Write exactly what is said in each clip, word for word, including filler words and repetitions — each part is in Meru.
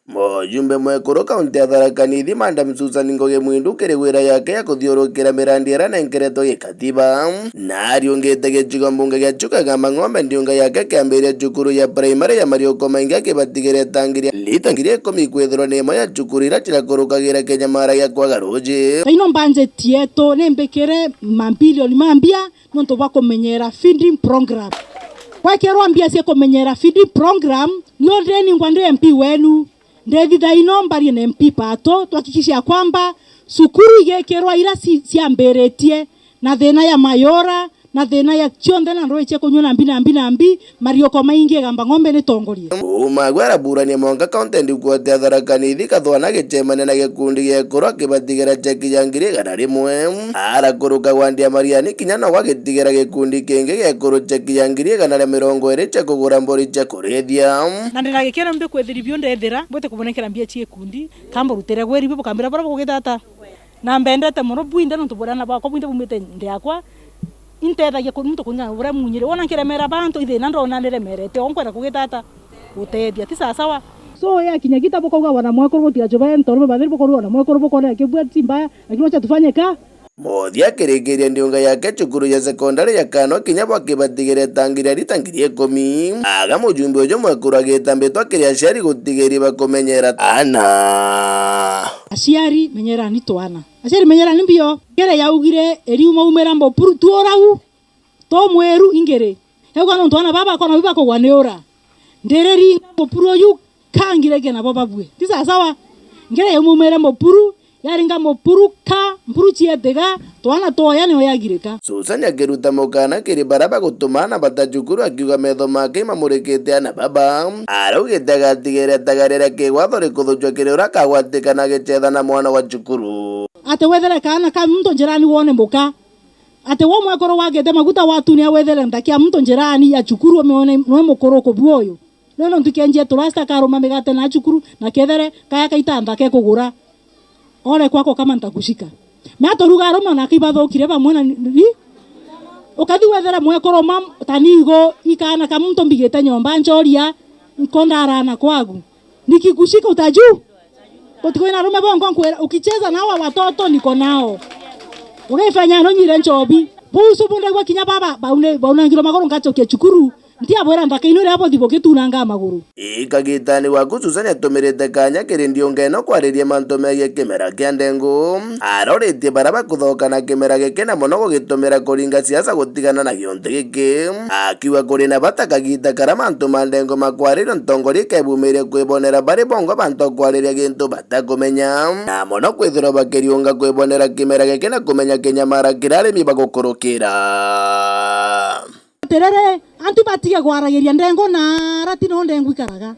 Mujumbe mwekuru kaunti ya Tharaka Nithi, Madam Susan Ngugi Mwindu, kiri wira yake ya kuthiurukira mirandi iria nenkeretwe gikatiba, na ariungite gicigo mbunge gia Chuka Igamba Ng'ombe, ndiunga yake akiambiria cukuru ya primary ya Mariuko Maingi, akibatigire tangiria lita ngiri ikumi kwithirwa ni imwe ya cukuru iria cirakurukagira kinyamara gia kwaga ruuji. Thaino mbanjeti yetu ni mbikire mambilioni ma mbia nontu bwa kumenyera feeding program. Gwekirwa mbia cia kumenyera feeding program, ni undi ningwa ndi M P wenu, ndithithaino mbarie na M P Pato, tuhakikishe ya kwamba cukuru igikirwa iria ci-, ciambiritie, na thina ya mayora, na thina ya cionthe, na ndwiji cia kunyua na mbi, na mbi, na mbi, Mariuko Maingi Igamba Ng'ombe ni tongorie. Kuuma agwe araburania mwanka kaunti ndikuote Tharaka Nithi, kathwana gicemania na gikundi gia ekuru akibatigira cheki ya ngiri igana rimwe. Arakuruka gwa Ndia Mariani kinya no gwagitigira gikundi kingi gia ekuru cheki ya ngiri igana ria mirongo iri cia kugura mburi cia kurithia. Na ndina gikeno mbi kwithiri bio ndethira mbwite kubonekera mbia cia gikundi, kamburutire gweri bio bukambira buria bukugitata. Na mbendete mono bwinthe nontu buriana bwakwa bwinthe bumite nthi yakwa. Intethagia ku-, muntu kuringana na uria munyire. Wona nkiremera bantu, ithina ndona niremerete, o nkwenda kugitata gutethia, ti sawasawa. So, yakinya gita bukauga wana mwekuru gutiga chuba ya ntorume, bathiri bukorwa wana mwekuru bukorwa kibua ti mbaya, lakini wacha tufanye ka. Muthia akirikiria ndiunga yake cukuru ya sekondari ya Kano kinya bwakibatigire tangiria rita ngiri ikumi. Aga mujumbe uju mwekuru agitambitwa kiri aciari gutigiria bakumenyera ana. Aciari, menyerani twana. Aciari, menyerani mbio. Ngere yaugire, iriuma umira mbopuru tuurau. To mweru ingiri. Yauga nontu ana baba bakona biba kugwa ni ura. Ndiriringa mupuru uyu ka ngireke nabo babue. Ti sawasawa? Ngire yaumumire mupuru, yaringa mupuru ka, mpuru cietiga, twana twoya nio yagirika. Susan akiruta mukana kiri bara bagutumana bata cukuru akiuga metho make imamurikite ana baba. Araugite agatigere atagarira kigwatho rikuthucua kiri uria akagwatikana agicetha na mwana wa cukuru. Ati wethere kaana ka muntu njirani wone muka. Ati wo mwekuru wagite maguta watunia wethere nthaki ya muntu njirani ya cukuru umione nwe mukuru kubua uyu. Nwe nontu kenjie turasta karuma migate na cukuru na kethere kaya kaita nthake kugura. Ole kwako kama ntakushika. Me aturuga arume ona kibathukire bamwe na ni-, ukathi wethere mwekuru ma tanigo ikana ka muntu mbigite nyomba nchoria nkondarana kwagu. Nikikushika utajua. Utikoina arume bongo nkwira, ukicheza na hawa watoto niko nao. Ugeifanya no nyire nchobi. Busu bunde gwa kinya baba, baune, baunangirwa maguru ngachokia cukuru. Nti abwira nthaka ino ria bothi bugitunanga maguru. Ikagitani waku Susan atumirite kanya kiri ndiunga ino kwariria mantu megie kimera kia ndengu. Aroritie bara bakuthoka na kimera giki na mono gugitumira kuringa siasa gutigana na giuntu giki. Akiuga kuri na bata kagita kara mantu ma ndengo makwarirwe ntongoria ikebumiria kwibonera bari bongwa bantu a kwariria gintu batakumenya, na mono kwithirwa bakiriunga kwibonera kimera giki na kumenya kinyamara kiria arimi bagukurukira. Atiriri, antu batige kwaragiria ndengo na ara ti no ndengo ikaraga.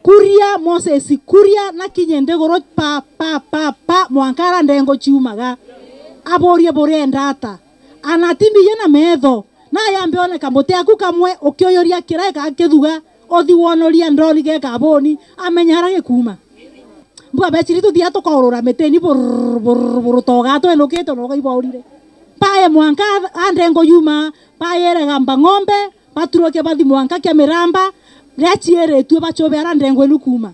Kuria, Moses, Kuria, na kinye nthiguru pa, pa, pa, pa, mwanka ara ndengo ciumaga. Aburie burenda ata? Ana ti mbiye na metho. Na yambe oneka muti aku kamwe, ukiuyuria kira gikakithuga, uthi wonoria ndoni gekabuni, amenya ara gikuma. Mbua beciri tuthia tukaurura mitini burr, burr, burr, toga twenukite na ugaibaurire. Paye mwanka a ndengo yuma, paye regamba ng'ombe, baturuke bathi mwanka kia miramba, riria ciiritue bachobe ara ndengo inu kuuma.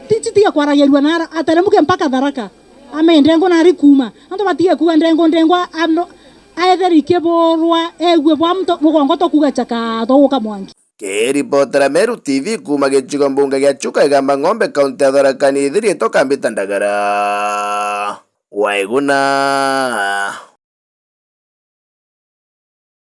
Ti, ti, tiga kwaragirua na ara, ateremuke mpaka Tharaka. Ame ndengo nari kuuma. Antu batige kuuga ndengo, ndengo, ano, aetheri kiburwa, egue bwa mto, mugongo tokuuga chaka, toguka mwangi. Kiripotera Meru T V kuuma gicigo mbunge gia Chuka Igamba Ng'ombe, kaunti ya Tharaka Nithi, riitwa Kambita Ndagara. Waiguna.